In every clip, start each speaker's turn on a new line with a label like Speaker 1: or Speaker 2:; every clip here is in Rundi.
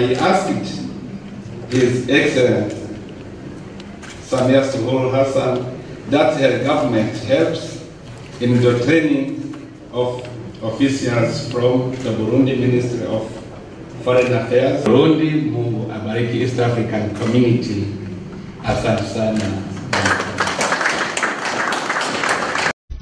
Speaker 1: I asked His Excellency Samia Suluhu Hassan that her government helps in the training of officials from the Burundi Ministry of Foreign Affairs. Burundi, Mungu abariki East African Community. Asante sana.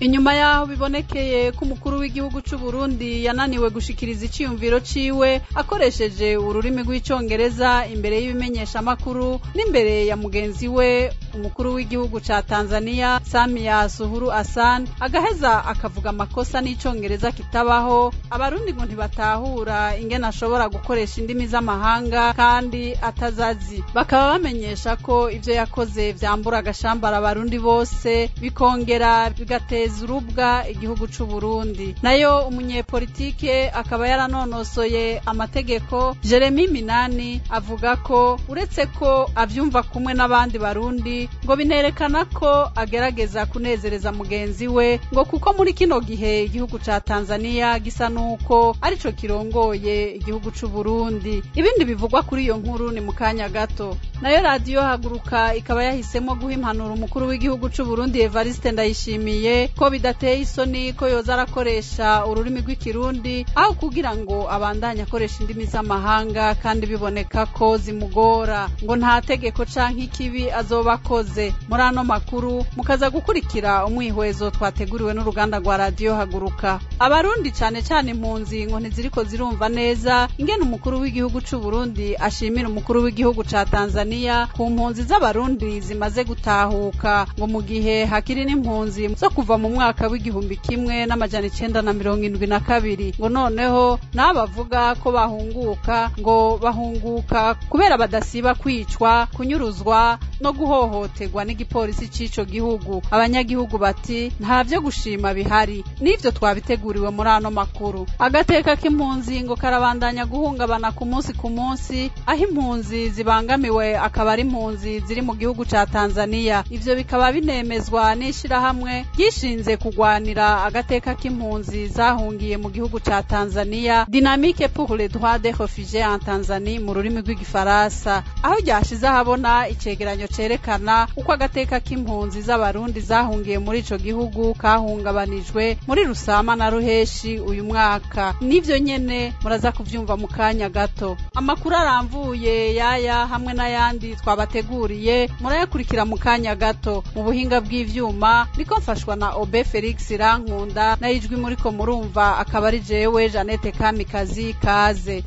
Speaker 2: Inyuma yaho bibonekeye ko umukuru w'igihugu c'u Burundi yananiwe gushikiriza iciyumviro ciwe akoresheje ururimi rw'icongereza imbere y'ibimenyesha makuru n'imbere ya mugenzi we umukuru w'igihugu ca Tanzania Samia Suluhu Hassan, agaheza akavuga amakosa n'icongereza kitabaho. Abarundi ngo ntibatahura ingene ashobora gukoresha indimi z'amahanga kandi atazazi. Bakaba bamenyesha ko ivyo yakoze vyambura agashambara abarundi bose, bikongera bigateza urubwa igihugu c'u Burundi. Nayo umunyepolitike akaba yaranonosoye amategeko Jeremy Minani avuga ko uretse ko avyumva kumwe n'abandi barundi, ngo binerekana ko agerageza kunezereza mugenzi we, ngo kuko muri kino gihe igihugu ca Tanzania gisa nuko arico kirongoye igihugu c'u Burundi. Ibindi bivugwa kuri iyo nkuru ni mukanya gato. Nayo radio Haguruka ikaba yahisemo guha impanuro umukuru w'igihugu c'u Burundi Evariste Ndayishimiye ko bidateye isoni ko yoza arakoresha ururimi rw'ikirundi aho kugira ngo abandanye akoresha indimi z'amahanga kandi biboneka ko zimugora, ngo nta tegeko canke ikibi azoba akoze. Muri ano makuru mukaza gukurikira umwihwezo twateguriwe n'uruganda rwa radio Haguruka. Abarundi cane cane impunzi ngo ntiziriko zirumva neza ingene umukuru w'igihugu c'u Burundi ashimira umukuru w'igihugu ca Tanzania ku mpunzi z'abarundi zimaze gutahuka, ngo mu gihe hakiri n'impunzi zo kuva mu mwaka w'1972, ngo noneho n'abavuga ko bahunguka ngo bahunguka kubera badasiba kwicwa, kunyuruzwa no guhohoterwa n'igipolisi c'ico gihugu. Abanyagihugu bati nta vyo gushima bihari. N'ivyo twabiteguriwe muri ano makuru. Agateka k'impunzi ngo karabandanya guhungabana ku munsi ku munsi, aho impunzi zibangamiwe akaba ari impunzi ziri mu gihugu ca Tanzania. Ivyo bikaba binemezwa n'ishirahamwe ryishinze kugwanira agateka k'impunzi zahungiye mu gihugu ca Tanzania, Dynamique pour les droits des réfugiés en Tanzanie mu rurimi rw'igifaransa, aho ryashize ahabona icegeranyo cerekana uko agateka k'impunzi z'abarundi zahungiye muri ico gihugu kahungabanijwe muri Rusama na Ruheshi uyu mwaka. Nivyo nyene muraza kuvyumva mu kanya gato. Amakuru aramvuye yaya hamwe n'ayandi twabateguriye murayakurikira mu kanya gato. Mu buhinga bw'ivyuma niko mfashwa na Obe Felix Rankunda, na ijwi muriko murumva akaba ari jewe Janete Kamikazi. Kaze.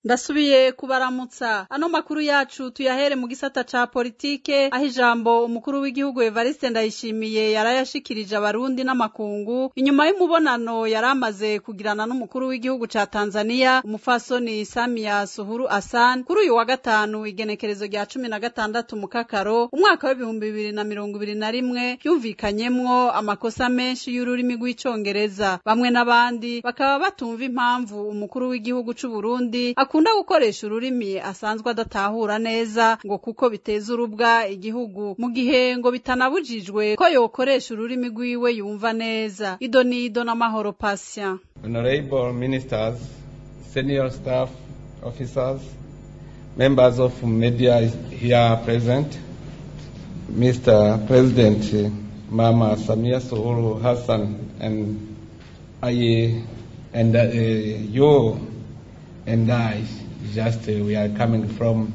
Speaker 2: Ndasubiye kubaramutsa. Ano makuru yacu tuyahere mu gisata ca politike, aho ijambo umukuru w'igihugu Evariste Ndayishimiye yarayashikirije abarundi n'amakungu inyuma y'umubonano yaramaze kugirana n'umukuru w'igihugu ca Tanzania umufasoni Samia Suluhu Hassan kuri uyu wa gatanu igenekerezo rya 16 mukakaro umwaka wa 2021, yumvikanyemwo amakosa menshi y'ururimi rw'icongereza. Bamwe n'abandi bakaba batumva impamvu umukuru w'igihugu c'u Burundi akunda gukoresha ururimi asanzwe adatahura neza, ngo kuko biteza urubwa igihugu, mu gihe ngo bitanabujijwe ko yokoresha ururimi rwiwe yumva neza. Idonido na Mahoro Patient.
Speaker 1: Honorable ministers, senior staff officers, members of media here present, Mr. President Mama Samia Suluhu Hassan and I and you and I, just we are coming from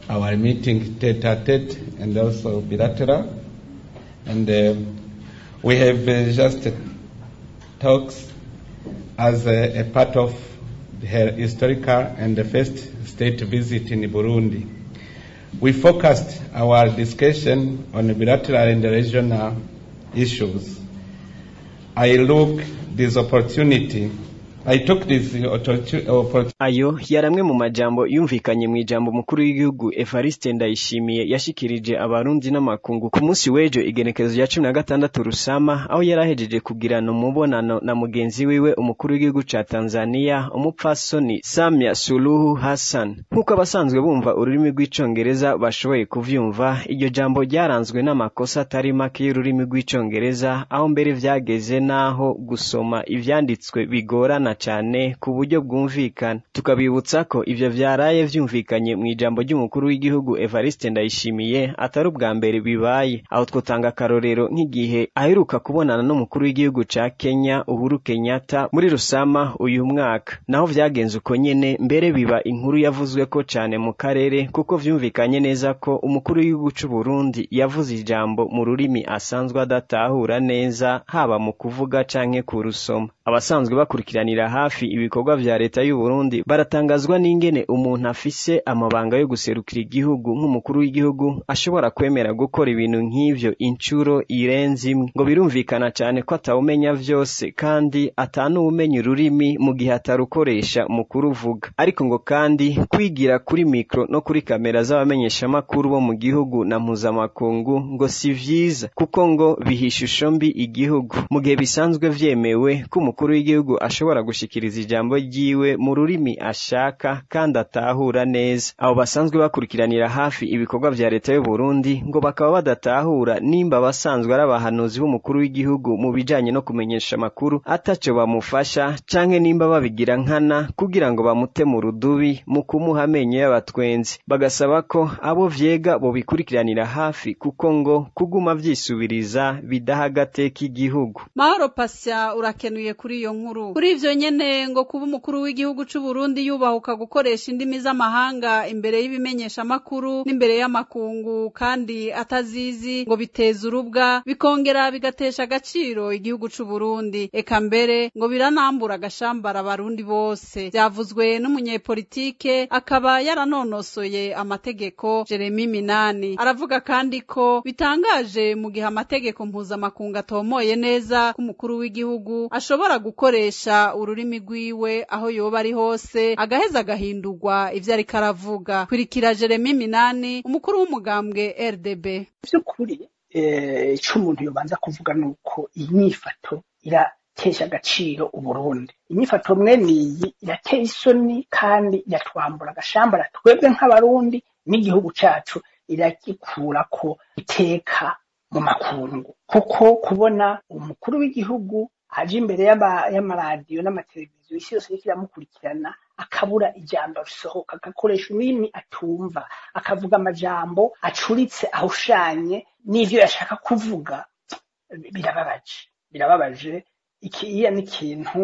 Speaker 1: our meeting tete-a-tete and also bilateral, and we have just talks as a part of her historical and the first state visit in Burundi. We focused our discussion on bilateral and regional issues. I look this opportunity I took this opportunity.
Speaker 3: Ayo yari amwe mu majambo yumvikanye mu ijambo mukuru w'igihugu Evariste Ndayishimiye yashikirije abarundi n'amakungu ku munsi w'ejo igenekerezo rya 16 Rusama, aho yarahejeje kugirana umubonano na mugenzi wiwe umukuru w'igihugu ca Tanzania umupfasoni Samia Suluhu Hassan. Nk'uko abasanzwe bumva ururimi rw'icongereza bashoboye kuvyumva, iryo jambo ryaranzwe n'amakosa atari make y'ururimi rw'icongereza, aho mbere vyageze naho gusoma ivyanditswe bigorana cyane ku buryo bwumvikana. Tukabibutsa ko ivyo vyaraye vyumvikanye mu ijambo ry'umukuru w'igihugu Evariste Ndayishimiye atari ubwa mbere bibaye, aho twotanga akarorero nk'igihe aheruka kubonana n'umukuru w'igihugu ca Kenya Uhuru Kenyatta muri Rusama uyu mwaka. Naho vyagenze uko nyene, mbere biba inkuru yavuzwe ko cane mu karere, kuko vyumvikanye neza ko umukuru w'igihugu c'u Burundi yavuze ijambo mu rurimi asanzwe adatahura neza, haba mu kuvuga canke kurusoma. Abasanzwe bakurikiranira hafi ibikorwa vya leta y'u Burundi baratangazwa n'ingene umuntu afise amabanga yo guserukira igihugu nk'umukuru w'igihugu ashobora kwemera gukora ibintu nk'ivyo incuro irenze imwe. Ngo birumvikana cane ko atawumenya vyose kandi atanuwumenya ururimi mu gihe atarukoresha mu kuruvuga. Ariko ngo kandi kwigira kuri mikro no kuri kamera z'abamenyeshamakuru bo mu gihugu na mpuzamakungu ngo si vyiza, kuko ngo biha ishusho mbi igihugu, mu gihe bisanzwe vyemewe ko umukuru w'igihugu ashobora gushikiriza ijambo ryiwe mu rurimi ashaka kandi atahura neza. Abo basanzwe bakurikiranira hafi ibikorwa vya leta y'u Burundi ngo bakaba badatahura nimba basanzwe ari abahanuzi b'umukuru w'igihugu mu bijanye no kumenyesha amakuru ataco bamufasha, canke nimba babigira nkana kugira ngo bamute mu rudubi mu kumuha amenyo y'abatwenzi. Bagasaba ko abo vyega bobikurikiranira hafi, kuko ngo kuguma vyisubiriza bidaha agateka igihugu.
Speaker 2: Mahoro Pasya, urakenuye kuri iyo nkuru. Kuri ivyo nyene ngo kuba umukuru w'igihugu c'u Burundi yubahuka gukoresha indimi z'amahanga imbere y'ibimenyesha makuru n'imbere y'amakungu kandi atazizi, ngo biteza urubwa bikongera bigatesha agaciro igihugu c'u Burundi, eka mbere ngo biranambura agashambara abarundi bose. Vyavuzwe n'umunyepolitike akaba yaranonosoye amategeko Jeremy Minani. Aravuga kandi ko bitangaje mu gihe amategeko mpuzamakungu atomoye neza ko umukuru w'igihugu ashobora gukoresha ururimi rwiwe aho yoba ari hose, agaheza agahindurwa ivyo ariko aravuga. Kurikira Jeremy Minani, umukuru w'umugambwe RDB.
Speaker 4: Vy'ukuri ico umuntu yobanza kuvuga nuko iyi nyifato iratesha agaciro Uburundi. Inyifato mwene iyi irateye isoni kandi iratwambura agashambara twebwe nk'abarundi n'igihugu cacu, iragikurako iteka mu makungu. Kuko kubona umukuru w'igihugu aje imbere y'amaradiyo n'amateleviziyo, isi yose iriko iramukurikirana, akabura ijambo risohoka, agakoresha ururimi atumva, akavuga amajambo acuritse ahushanye n'ivyo yashaka kuvuga, birababaje. Birababaje. Ikiya ni ikintu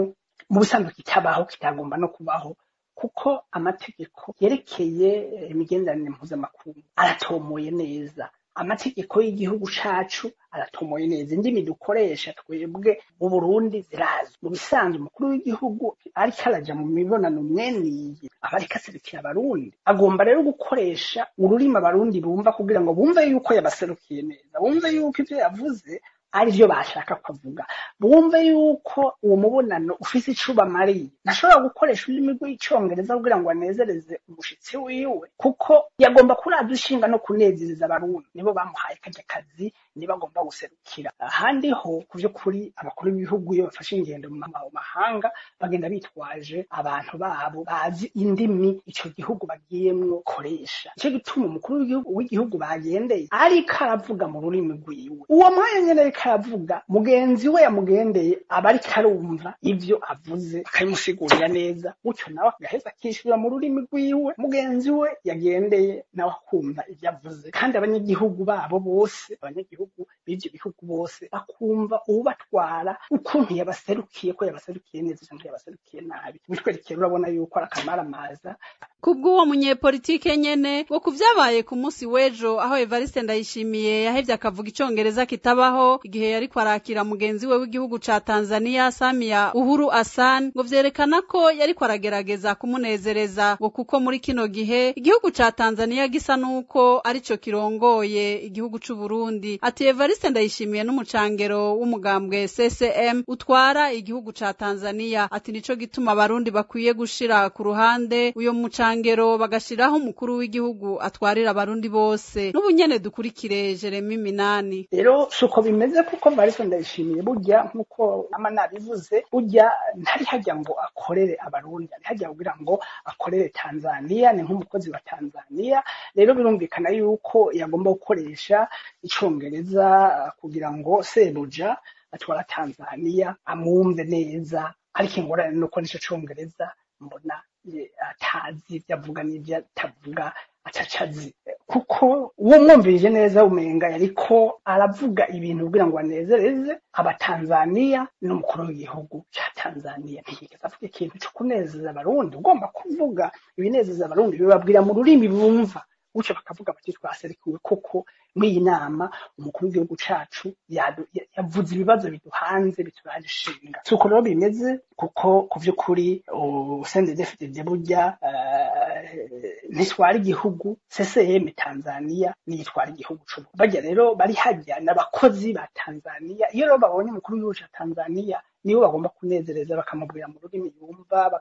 Speaker 4: mu busanzwe kitabaho, kitagomba no kubaho, kuko amategeko yerekeye imigenderanire mpuzamakungu aratomoye neza. Amategeko y'igihugu cacu aratomoye neza. Indimi dukoresha twebwe mu Burundi zirazwi. Mu bisanzwe umukuru w'igihugu ariko araja mu mibonano mweniyi, aba ariko aserukira abarundi, agomba rero gukoresha ururimi abarundi bumva kugira ngo bumve yuko yabaserukiye neza, bumve yuko ivyo yavuze ari vyo bashaka kuvuga, bumve yuko uwo mubonano ufise ico ubamariye. Ntashobora gukoresha ururimi rw'icongereza kugira ngo anezereze umushitsi wiwe, kuko yagomba kuraza ishinga no kunezereza abarundi, nibo bamuhaye karya kazi, nibo agomba guserukira. Ahandi ho ku vy'ukuri abakuru b'ibihugu iyo bafashe ingendo mu mahanga bagenda bitwaje abantu babo bazi indimi ico gihugu bagiyemwo koresha. Ico gituma umukuru w'igihugu bagendeye ariko aravuga mu rurimi rwiwe, uwo mwanya nyene ariko aravuga, mugenzi we yamugendeye aba ariko arumva ivyo avuze akabimusigurira neza, gutyo nawe agaheza akishura mu rurimi rwiwe, mugenzi we yagendeye nawe akumva ivyo avuze, kandi abanyagihugu babo bose, abanyagihugu b'ivyo bihugu bose bakumva uwubatwara ukuntu yabaserukiye, ko yabaserukiye neza canke yabaserukiye nabi. Bitwerekeye urabona yuko ari akamaramaza.
Speaker 2: Kubw'uwo munyepolitike nyene ngo kuvyabaye ku munsi w'ejo aho Evariste Ndayishimiye yahevye akavuga icongereza kitabaho, igihe yariko arakira mugenzi we w'igihugu ca Tanzania Samia Uhuru Hassan ngo vyerekana ko yariko aragerageza kumunezereza, ngo kuko muri kino gihe igihugu ca Tanzania gisa nuko arico kirongoye igihugu c'u Burundi. Ati Evariste Ndayishimiye n'umucangero w'umugambwe CCM utwara igihugu ca Tanzania. Ati nico gituma abarundi bakwiye gushira ku ruhande uyo mucangero bagashiraho umukuru w'igihugu atwarira abarundi bose. N'ubu nyene dukurikire Jeremy Minani.
Speaker 4: Rero suko bimeze kuko Evariste Ndayishimiye burya nkuko ama nabivuze, burya ntari hajya ngo akorere abarundi, ari hajya kugira ngo akorere Tanzania, ni nk'umukozi wa Tanzania. Rero birumvikana yuko yagomba gukoresha icongereza kugira ngo sebuja atwara Tanzania amwumve neza, ariko ingorane nuko nico congereza mbona atazi ivyo avuga n'ivyo atavuga atacazi, kuko uwo mwumvirije neza umenga yariko aravuga ibintu kugira ngo anezereze abatanzania n'umukuru w'igihugu ca Tanzania. Ntiyigeze avuga ikintu co kunezeza abarundi. Ugomba kuvuga ibinezeza abarundi bibabwira mu rurimi bumva, gutyo bakavuga bati twaserukiwe koko mw'iyi nama, umukuru w'igihugu cacu yavuze ibibazo biduhanze bituraje ishinga. Suko rero bimeze, kuko ku vy'ukuri CNDD-FDD burya ntitwara igihugu, CCM Tanzania niyitwara igihugu c'u barya. Rero bari hajya n'abakozi ba Tanzania, iyo rero babonye umukuru w'igihugu ca Tanzania nibo bagomba kunezereza, bakamubwira mu rurimi yumva,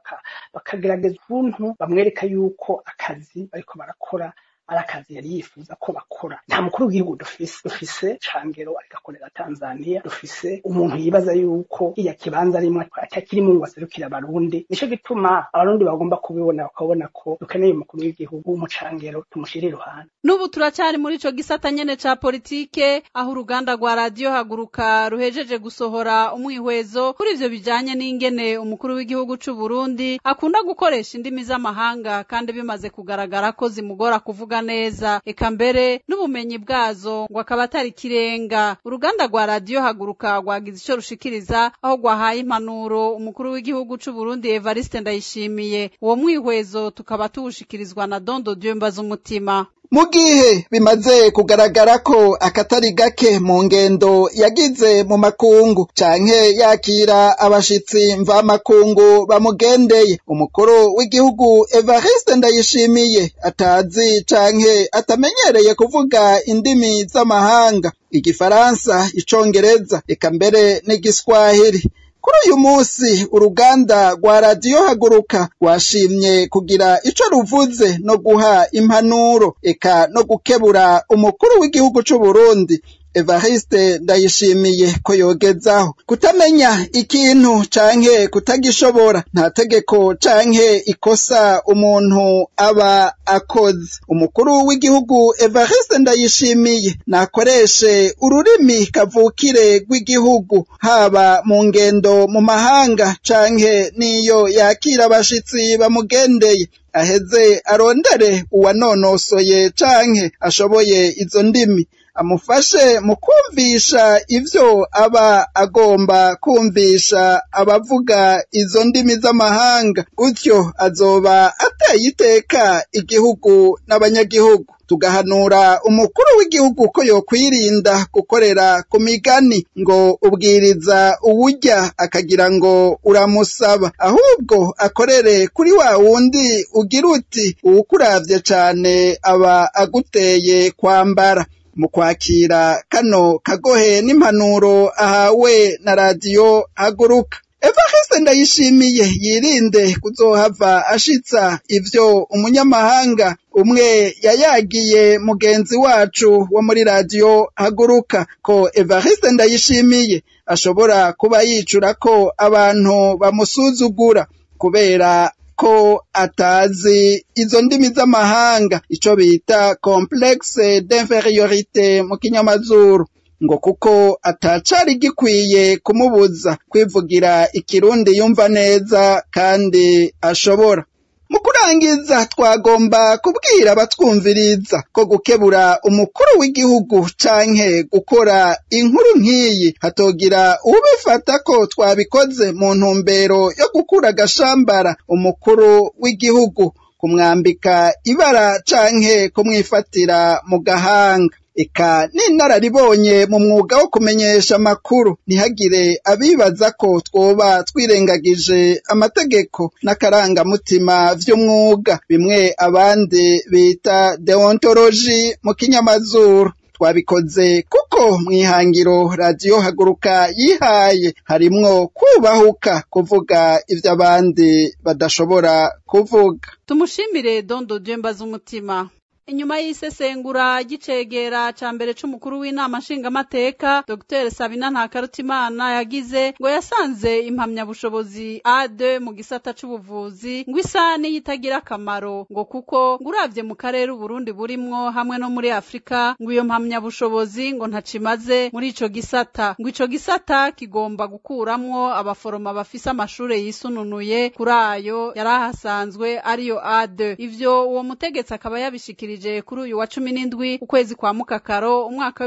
Speaker 4: bakagerageza ukuntu bamwereka yuko akazi bariko barakora ari akazi yari yifuza ko bakora. Nta mukuru w'igihugu dufise cangero ariko akorera Tanzania, dufise umuntu yibaza yuko iya kibanza arimwo atakirimo ngo aserukire abarundi. Nico gituma abarundi bagomba kubibona, bakabona ko dukeneye umukuru w'igihugu w'umucangero tumushire iruhande.
Speaker 2: N'ubu turacari muri ico gisata nyene ca politike, aho uruganda rwa radiyo Haguruka ruhejeje gusohora umwihwezo kuri ivyo bijanye n'ingene umukuru w'igihugu c'u Burundi akunda gukoresha indimi z'amahanga kandi bimaze kugaragara ko zimugora kuvuga neza, eka mbere n'ubumenyi bwazo ngo akaba atari kirenga. Uruganda rwa radiyo Haguruka rwagize ico rushikiriza aho rwahaye impanuro umukuru w'igihugu c'u Burundi Evariste Ndayishimiye. Uwo mwihwezo tukaba tuwushikirizwa na Dondo Dieu Mbazumutima.
Speaker 5: Mu gihe bimaze kugaragara ko akatari gake mu ngendo yagize mu makungu canke yakira abashitsi mvamakungu bamugendeye, umukuru w'igihugu Evariste Ndayishimiye atazi canke atamenyereye kuvuga indimi z'amahanga, igifaransa, icongereza, eka mbere n'igiswahili. Kuri uyu munsi uruganda rwa radiyo Haguruka rwashimye kugira ico ruvuze no guha impanuro eka no gukebura umukuru w'igihugu c'u Burundi Evariste Ndayishimiye ko yogezaho kutamenya ikintu canke kutagishobora nta tegeko canke ikosa umuntu aba akoze. Umukuru w'igihugu Evariste Ndayishimiye nakoreshe ururimi kavukire rw'igihugu, haba mu ngendo mu mahanga canke niyo yakira abashitsi bamugendeye, aheze arondere uwanonosoye canke ashoboye izo ndimi amufashe mu kumvisha ivyo aba agomba kumvisha abavuga izo ndimi z'amahanga, gutyo azoba ateye iteka igihugu n'abanyagihugu. Tugahanura umukuru w'igihugu ko yokwirinda gukorera ku migani ngo ubwiriza uwurya akagira ngo uramusaba, ahubwo akorere kuri wa wundi ugira uti uwukuravye cane aba aguteye kwambara. Mu kwakira kano kagohe n'impanuro ahawe na radiyo Haguruka, Evariste Ndayishimiye yirinde kuzohava ashitsa ivyo umunyamahanga umwe yayagiye mugenzi wacu wo muri radiyo Haguruka, ko Evariste Ndayishimiye ashobora kuba yicura ko abantu bamusuzugura kubera ko atazi izo ndimi z'amahanga, ico bita complexe d'infériorité mu kinyamazuru, ngo kuko atacari gikwiye kumubuza kwivugira ikirundi yumva neza kandi ashobora. Mu kurangiza twagomba kubwira abatwumviriza ko gukebura umukuru w'igihugu canke gukora inkuru nk'iyi hatogira ubifata ko twabikoze mu ntumbero yo gukura agashambara umukuru w'igihugu, kumwambika ibara canke kumwifatira mu gahanga. eka n'inararibonye mu mwuga wo kumenyesha amakuru. Ntihagire abibaza ko twoba twirengagije amategeko n'akarangamutima vy'umwuga, bimwe abandi bita deontologie mu kinyamazuru. Twabikoze kuko mw'ihangiro radiyo Haguruka yihaye harimwo kubahuka kuvuga ivyo abandi badashobora kuvuga.
Speaker 2: Tumushimire Dondo Jemba z'umutima. Inyuma y'isesengura ry'icegera ca mbere c'umukuru w'inama nshingamateka Dr Sabina Ntakarutimana yagize ngo yasanze impamyabushobozi A2 mu gisata c'ubuvuzi ngo isa n'iyitagira akamaro, ngo kuko ngo uravye mu karere Uburundi burimwo hamwe no muri Afrika ngo iyo mpamyabushobozi ngo ntacimaze muri ico gisata, ngo ico gisata kigomba gukuramwo abaforoma bafise amashure yisununuye kuri ayo yarahasanzwe ariyo A2. Ivyo uwo mutegetsi akaba yabishikirije kuri uyu wa 17 ukwezi kwa Mukakaro umwaka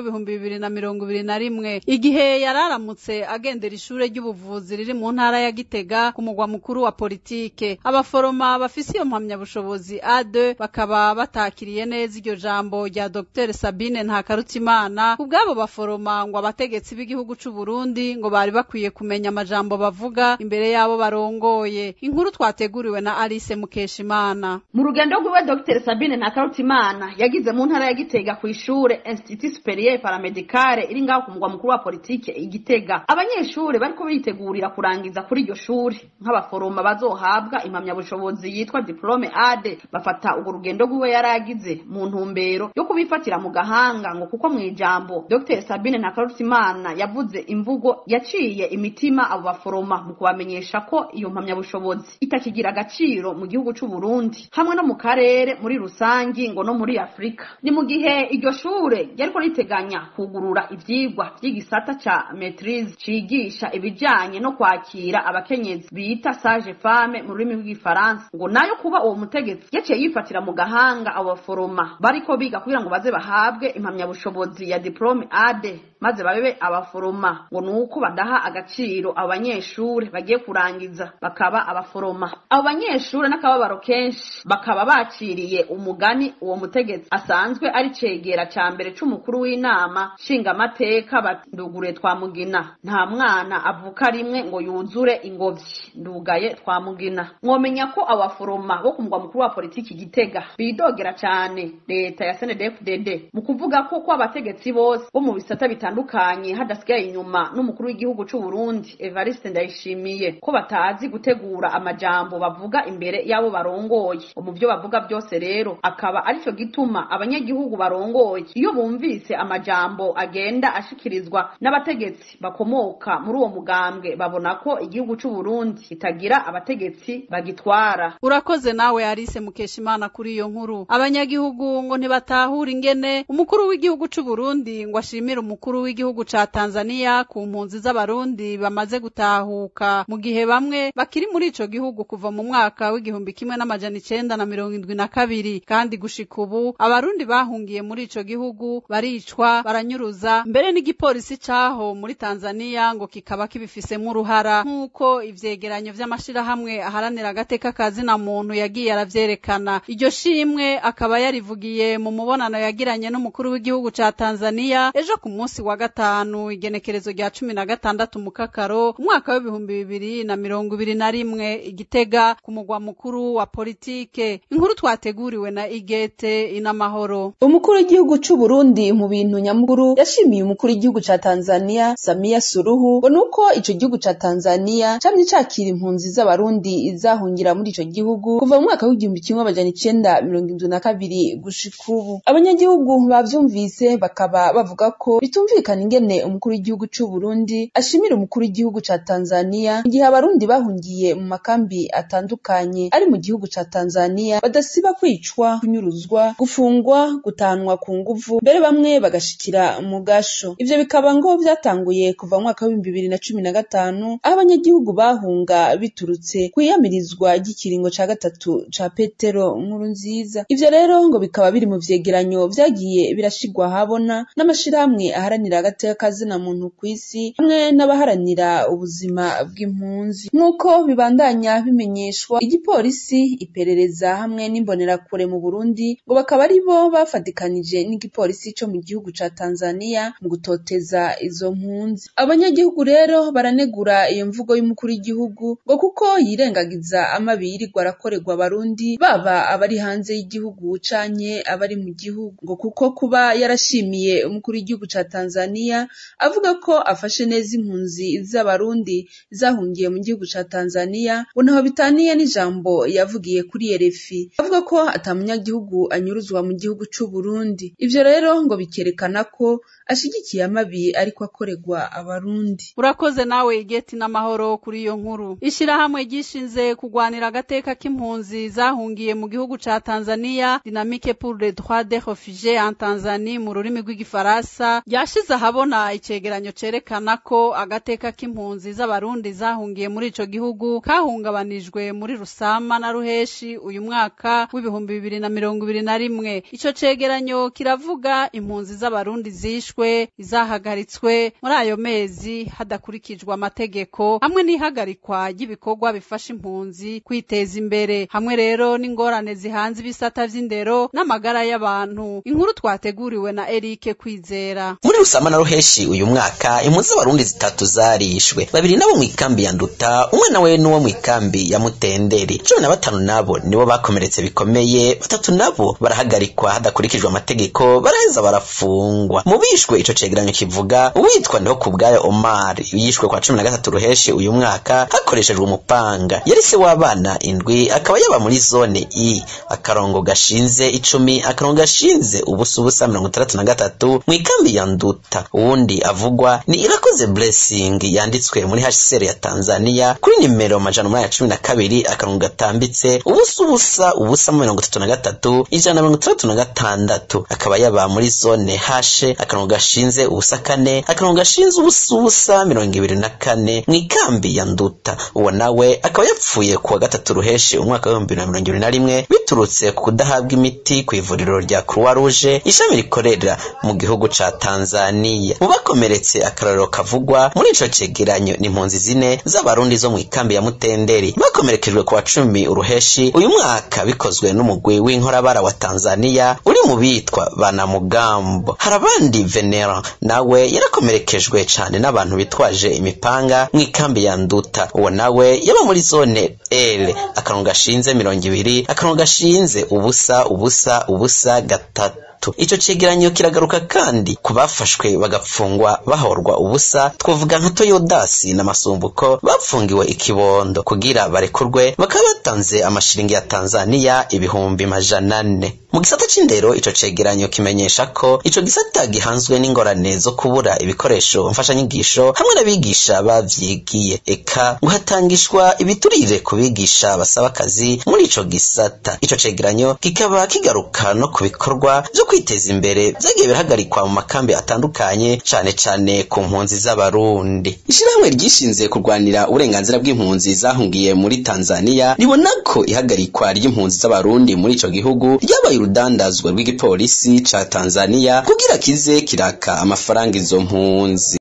Speaker 2: w'2021, igihe yararamutse agendera ishure ry'ubuvuzi riri mu ntara ya Gitega ku mugwa mukuru wa politike. Abaforoma bafise iyo mpamyabushobozi A2 bakaba batakiriye neza iryo jambo rya Dr Sabine Ntakarutimana. Kubw'abo baforoma ngo abategetsi b'igihugu c'u Burundi ngo bari bakwiye kumenya amajambo bavuga imbere yabo barongoye. Inkuru twateguriwe na Alice Mukeshimana.
Speaker 6: Mu rugendo rwiwe Dr Sabine Ntakarutimana yagize mu ntara ya Gitega ku ishure Institut Supérieur Paramedicale iri ngaho ku mugwa mukuru wa politike i Gitega, abanyeshure bariko bitegurira kurangiza kuri iryo shure nk'abaforoma bazohabwa impamyabushobozi yitwa diplome AD, bafata urwo rugendo rwiwe yaragize mu ntumbero yo kubifatira mu gahanga, ngo kuko mu ijambo Dr Sabine Ntakarutimana yavuze imvugo yaciye imitima abo baforoma mu kubamenyesha ko iyo mpamyabushobozi itakigira agaciro mu gihugu c'u Burundi hamwe no mu karere muri rusangi ngo no muri Afrika. Ni mu gihe iryo shure ryariko riteganya kugurura ivyigwa vy'igisata ca maîtrise cigisha ibijanye no kwakira abakenyezi bita sage femme mu rurimi rw'igifaransa, ngo nayo kuba uwo mutegetsi yaciye yifatira mu gahanga abo baforoma bariko biga kugira ngo baze bahabwe impamyabushobozi ya diplome AD maze babe abaforoma, ngo nuko badaha agaciro abo banyeshure bagiye kurangiza bakaba abaforoma. Abo banyeshure n'akababaro kenshi bakaba baciriye umugani uwo mutegetsi asanzwe ari cegera ca mbere c'umukuru w'inama nshingamateka bati ndugure Twamugina, nta mwana avuka rimwe ngo yuzure ingobyi, ndugaye Twamugina. Mwomenya ko abaforoma bo ku mugwa mukuru wa politiki Gitega bidogera cane leta ya CNDD-FDD mu kuvuga ko ko abategetsi bose bo mu bisata bitandukanye hadasigaye inyuma n'umukuru w'igihugu c'u Burundi Evariste Ndayishimiye ko batazi gutegura amajambo bavuga imbere y'abo barongoye. Mu vyo bavuga byose rero akaba arico gituma abanyagihugu barongoye iyo bumvise amajambo agenda ashikirizwa n'abategetsi bakomoka muri uwo mugambwe babona ko igihugu c'u Burundi kitagira abategetsi bagitwara.
Speaker 2: Urakoze nawe Alice Mukeshimana kuri iyo nkuru. Abanyagihugu ngo ntibatahura ingene umukuru w'igihugu c'u Burundi ngo ashimire umukuru w'igihugu ca Tanzania ku mpunzi z'abarundi bamaze gutahuka, mu gihe bamwe bakiri muri ico gihugu kuva mu mwaka w'1972, kandi gushika ubu abarundi bahungiye muri ico gihugu baricwa, baranyuruza, mbere n'igipolisi caho muri Tanzania ngo kikaba kibifisemo uruhara, nk'uko ivyegeranyo vy'amashirahamwe aharanira agateka kazina muntu yagiye aravyerekana. Iryo shimwe akaba yarivugiye mu mubonano yagiranye n'umukuru w'igihugu ca Tanzania ejo ku munsi wa gatanu igenekerezo rya 16 Mukakaro umwaka w'2021 Igitega ku mugwa mukuru wa politike. Inkuru twateguriwe na Igete Inamahoro.
Speaker 7: Umukuru w'igihugu c'u Burundi mu bintu nyamukuru yashimiye umukuru w'igihugu ca Tanzania Samia Suluhu ngo nuko ico gihugu ca Tanzania camye cakira impunzi z'abarundi zahungira muri ico gihugu kuva mu mwaka w'1972 gushika ubu. Abanyagihugu bavyumvise bakaba bavuga ko bitumvikana ingene umukuru w'igihugu c'u Burundi ashimira umukuru w'igihugu ca Tanzania mu gihe abarundi bahungiye mu makambi atandukanye ari mu gihugu ca Tanzania badasiba kwicwa, kunyuruzwa, gufungwa, gutanwa ku nguvu, mbere bamwe bagashikira mu gasho. Ivyo bikaba ngo vyatanguye kuva mu mwaka w'2015 aho abanyagihugu bahunga biturutse kwiyamirizwa ry'ikiringo ca gatatu ca Petero Nkurunziza. Ivyo rero ngo bikaba biri mu vyegeranyo vyagiye birashigwa habona n'amashirahamwe aharanira agateka kazina muntu kw'isi hamwe n'abaharanira ubuzima bw'impunzi. Nk'uko bibandanya bimenyeshwa, igipolisi, iperereza hamwe n'imbonerakure mu Burundi Burundi, ngo bakaba ari bo bafatikanije n'igipolisi co mu gihugu ca Tanzania mu gutoteza izo mpunzi. Abanyagihugu rero baranegura iyo mvugo y'umukuru w'igihugu ngo kuko yirengagiza amabi yirirwa arakorerwa Abarundi, baba abari hanze y'igihugu canke abari mu gihugu, ngo kuko kuba yarashimiye umukuru w'igihugu ca Tanzania avuga ko afashe neza impunzi z'Abarundi zahungiye mu gihugu ca Tanzania, ngo ntaho bitaniye n'ijambo yavugiye kuri RFI avuga ko ata munyagihugu anyuruzwa mu gihugu c'u Burundi. Ivyo rero ngo bikerekana ko ashigikiye amabi ariko akorerwa Abarundi.
Speaker 2: Urakoze nawe Igeti n'amahoro kuri iyo nkuru. Ishirahamwe ryishinze kugwanira agateka k'impunzi zahungiye mu gihugu ca Tanzania, Dynamique pour les droits des réfugiés en Tanzanie mu rurimi rw'igifaransa, ryashize ahabona icegeranyo cerekana ko agateka k'impunzi z'Abarundi zahungiye muri ico gihugu kahungabanijwe muri Rusama na Ruheshi uyu mwaka w'2021. Ico cegeranyo kiravuga impunzi z'Abarundi zishwe, izahagaritswe muri ayo mezi hadakurikijwe amategeko, hamwe n'ihagarikwa ry'ibikorwa bifasha impunzi kwiteza imbere, hamwe rero n'ingorane zihanze ibisata vy'indero n'amagara y'abantu. Inkuru twateguriwe na Eric Kwizera.
Speaker 8: Muri Rusama na Ruheshi uyu mwaka impunzi z'Abarundi zitatu zarishwe, babiri nabo mu ikambi ya Nduta, umwe nawe n'uwo mu ikambi ya Mutenderi. 15 nabo nibo bakomeretse bikomeye, batatu nabo barahagarikwa hadakurikijwe amategeko, baraheza barafungwa. Mu bishwe ico cegeranyo kivuga uwitwa Ndiho Kubwayo Omar yishwe kwa 13 Ruheshi uyu mwaka hakoreshejwe umupanga, yari se w'abana indwi, akaba yaba muri zone I akarongo gashinze 10 akarongo gashinze ubusa ubusa 63 mu ikambi ya Nduta. Uwundi avugwa ni Irakoze Blessing yanditswe muri HCR ya Tanzania kuri nimero 812 akarongo gatambitse ubusa ubusa ubusa 33 136, akaba yaba muri zone H akarongo gashinze ubusa 4 akarongo gashinze ubusa ubusa 24 mu ikambi ya Nduta. Uwo nawe akaba yapfuye kuwa 3 Ruheshi umwaka wa 2021 biturutse ku kudahabwa imiti ku ivuriro rya Croix Rouge ishami rikorera mu gihugu ca Tanzania. Mu bakomeretse akarorero kavugwa muri ico cegeranyo ni impunzi zine z'Abarundi zo mu ikambi ya Mutenderi bakomerekejwe kuwa 10 Uruheshi uyu mwaka bikozwe n'umugwi w'inkorabara wa Tanzania uri mu bitwa Banamugambo. Hari abandi Venera nawe yarakomerekejwe cane n'abantu bitwaje imipanga mu ikambi ya Nduta, uwo nawe yaba muri zone L akarongo gashinze 20 akarongo gashinze ubusa ubusa ubusa 3. Ico cegeranyo kiragaruka kandi kubafashwe bagapfungwa bahorwa ubusa, twavuga nka Toyodasi na Masumbuko bapfungiwe ikibondo kugira barekurwe bakaba batanze amashiringi ya Tanzania 400,000. Mu gisata c'indero ico cegeranyo kimenyesha ko ico gisata gihanzwe n'ingorane zo kubura ibikoresho mfashanyigisho hamwe n'abigisha bavyigiye, eka ngo hatangishwa ibiturire ku bigisha basaba akazi muri ico gisata. Ico cegeranyo kikaba kigaruka no ku bikorwa vyo kwiteza imbere vyagiye birahagarikwa mu makambi atandukanye cane cane ku mpunzi z'Abarundi. Ishirahamwe ryishinze kurwanira uburenganzira bw'impunzi zahungiye muri Tanzania ribona ko ihagarikwa ry'impunzi z'Abarundi muri ico gihugu ryabaye urudandazwa rw'igipolisi ca Tanzania kugira kize kiraka amafaranga izo mpunzi.